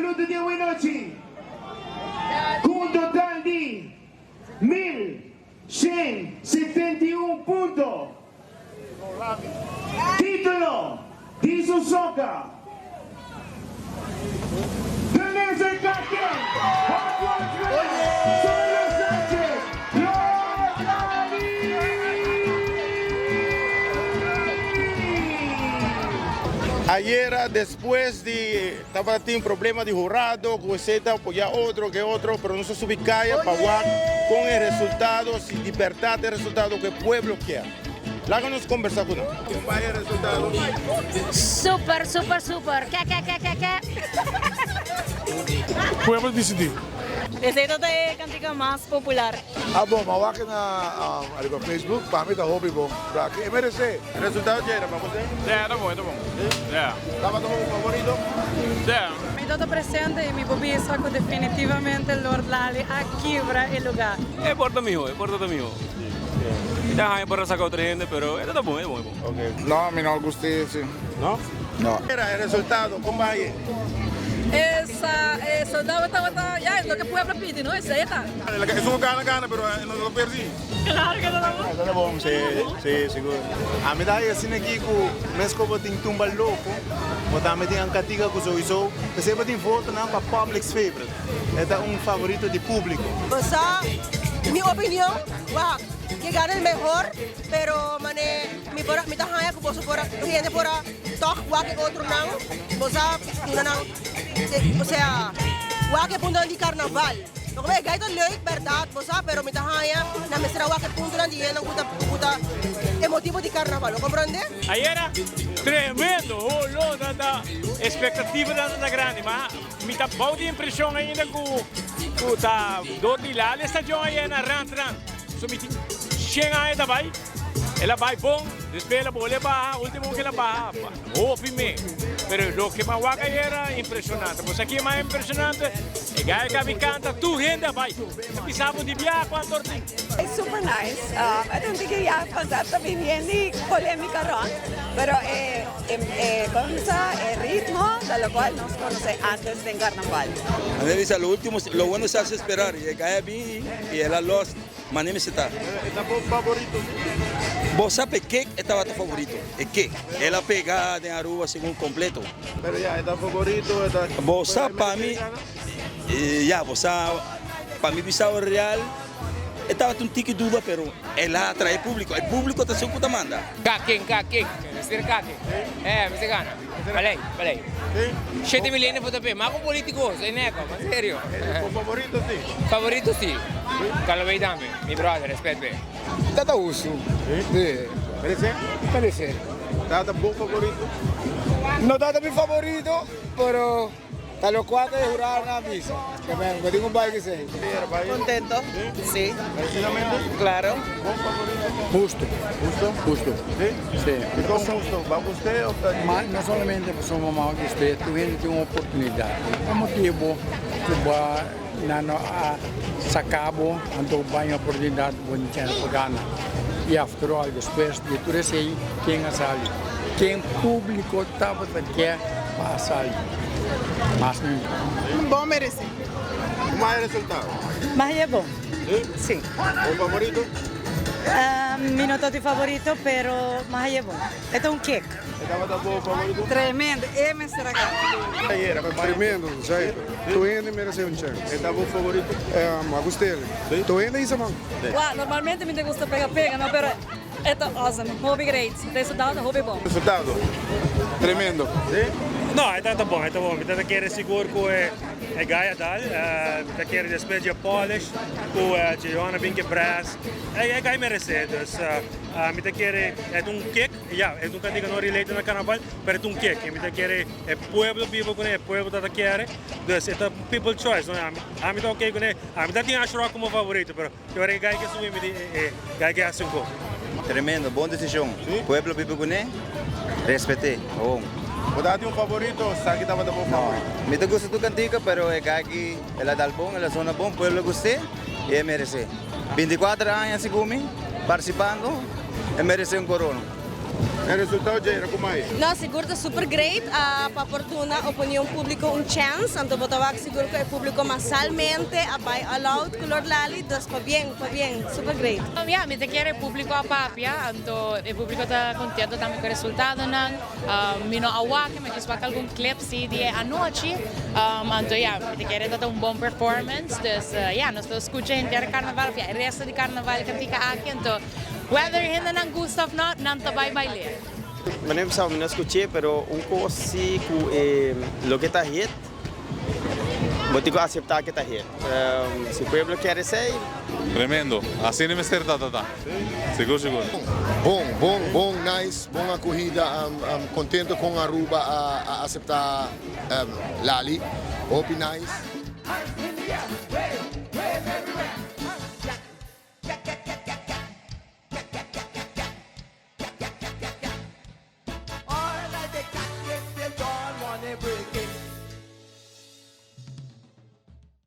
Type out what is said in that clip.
Absoluto di awenochi, ku un total di 1171 punto. Título di su soca, The Lizard Got Game, Hot Ones Winner, Zoilo Sanchez, Lord Ali! Ayera despues di tabata tin problema di hurado cu esey ta apoya otro ke otro pero nos a subi caya pa wak con e resultado si di berdad e resultado cu e pueblo kier. Laga nos combersa cu nan. Con bay e resultado? Super super super ke ke ke ke ke. Pueblo dicidi. Esey ta e cantica mas popular. Ah bon, m'a wak na ariba Facebook, pa mi ta hopi bon. Bra ke e merece. Resultado dje era pa bo? Sí, ta bon, ta bon. Sí. Tabata bo favorito? Sí. Mi ta ta presente y mi por bisa cu definitivamente Lord Lali a kibra e lugar. E por ta miho, e por ta ta miho. Mi ta haña por a saca otro hende, pero e ta ta bon, e ta bon, e bon. Ok. No, mi no gust'e si. No? No. Era e resultado, con bay? Esa e soldado tabata, ya, es loke pueblo pidi, no? Esey ta. Esun cu gana, gana, pero no ta perdi. Claro que ta bon. Ta bon, si, si, sigur. Ami ta haña asina aki cu mes cu bo tin tumba loco, bo tambe tin Ancatica cu souiso. P'esey bo tin votonan pa public's favorite. E ta un favorito di publico. Bo sa, mi opinion, wak, ke gana el mehor, pero mane mi por a, mi ta haña ku boso por a, hende por a tòg wak e otronan, bo sa, duna nan, osea, wak e puntonan di karnaval. Lo ke e gai ta leuk bèrdat, bo sa, pero mi ta haña nan mester a wak e puntonan di hendenan ku ta, ku ta e motibu di karnaval, bo komprondé? Ayera, tremendo, holó ta ta, espektativanan ta ta grandi, ma mi ta bou di impreshon ainda ku ku ta dor di Lali Stadion ayera na rant rant. So mi tin shen aña ta bai, el a bai bon, despues el a bole baha, ultimo ke el a baha hopi me. Pero loke mi a wak ayera impreshonante. Bo sa kie mas impreshonante? E gaya ku a bin kanta tur hende a bai. Ta bisa bo di biaha kuantu or tin. It's super nice. I don't think ya vanzelf ta bin bien di polemica rond, pero e e como bisa e ritmo ta locual nos conoce antes den carnaval. A mi a bisa lo ultimo lo bueno se hace esperar y e gaya bin y el a los mane mester ta. E ta bo favorito si? Bo sa p'e ke e tabata favorito? E ke? El a pega den Aruba segun completo. Pero ya e ta favorito e ta. Bo sa pa mi ya bo sa pa mi bisa real e tabata un tiki duda pero el a atrae publico e publico ta esun cu ta manda. Kaken kaken mester kaken eh mester gana balei balei shete mil hende por ta pe mas ku politico soy neko mas serio. Bo favorito si? Favorito si Callaway tambe mi brother respet pe. Tata hustu si. Merece? Merece. Tata bo favorito? No tata mi favorito pero ta locual ta e hurado nan a bisa. Ke men bo tin un bai esey. Contento, si. Merecidamente? Claro. Bo favorito? Husto. Husto? Husto. Si? Si. Dicon husto? Ba gust'e of ta? Ma no solamente pasobra mama gust'e, tur hende tin un oportunidad. Pa motibo cu bo a Nan no a saca bo, anto bo baña oportunidad bo tin chens pa gana. Y after all, despues di tur esey, ken a sali? Ken publico tabata ke pa a sali? Mas ningun. Bon mereci. Como e resultado? Magia bon. Si? Si. Bo favorito? Mi no ta di favorito, pero magia bon. E ta un kek. E tabata bo favorito? Tremendo, e mester a gana. Tremendo, zeker. Tur hende merece un chance. E ta bo favorito? A gust'el. Tur hende isa man. Wou, normalmente mi ta gusta pega pega, no, pero e ta awesome, hopi great. Resultado ta hopi bon. Resultado? Tremendo. Si? No, e ta bon, e ta bon. Mi ta kere sigur cu e guy a dal. Mi ta kere despues dje polish cu Jayona bin ke brass. E guy merece, dus mi ta kere e ta un kick. Ya, e nunca diga no relate na carnaval, pero e ta un kick. E mi ta kere e pueblo biba cune, e pueblo ta ta kere. Dus e ta people choice, no? Ami, ami ta ok cune. Ami ta tin Ash Rock como favorito, pero e ora e guy ke subi mi di e e guy ke haci un cos. Tremendo, bon decision. Si? Pueblo biba cune, respete, awon. Bo ta tin un favorito o sa ki tabata bo favorito? No, mi ta gusta tur cantica, pero e guy aki el a dal bon, el a zona bon, pueblo gust'e y e merece. 24 aña segun mi, participando, e merece un corona. E resultado dje era kuma ei? No, sigur ta super great pa por duna opinion publico un chance, anto bo ta wak sigur cu e publico masalmente a bay all out cu Lord Lali, dus pabien, pabien, super great. Ya, mi ta kere e publico a papia, anto e publico ta contento tambe cu e resultadonan. Mi no a wak, mi a djis wak algun clip si di e anochi, anto ya, mi ta kere ta ta un bon performance, dus ya, nos ta scucha henter carnaval, of ya, e resto di carnaval cantica aki, anto. Whether hendenan gusta of not, nan ta bai bail'é. Manera mi sa mi no skuch'é pero un kos si ku e loke ta hit bo tin ku aseptá ke ta hit. Si pueblo kier esei. Tremendo. Asina mester ta ta ta. Sigur sigur. Bon bon bon nice bon acogida contento con Aruba a acepta Lali hopi nice.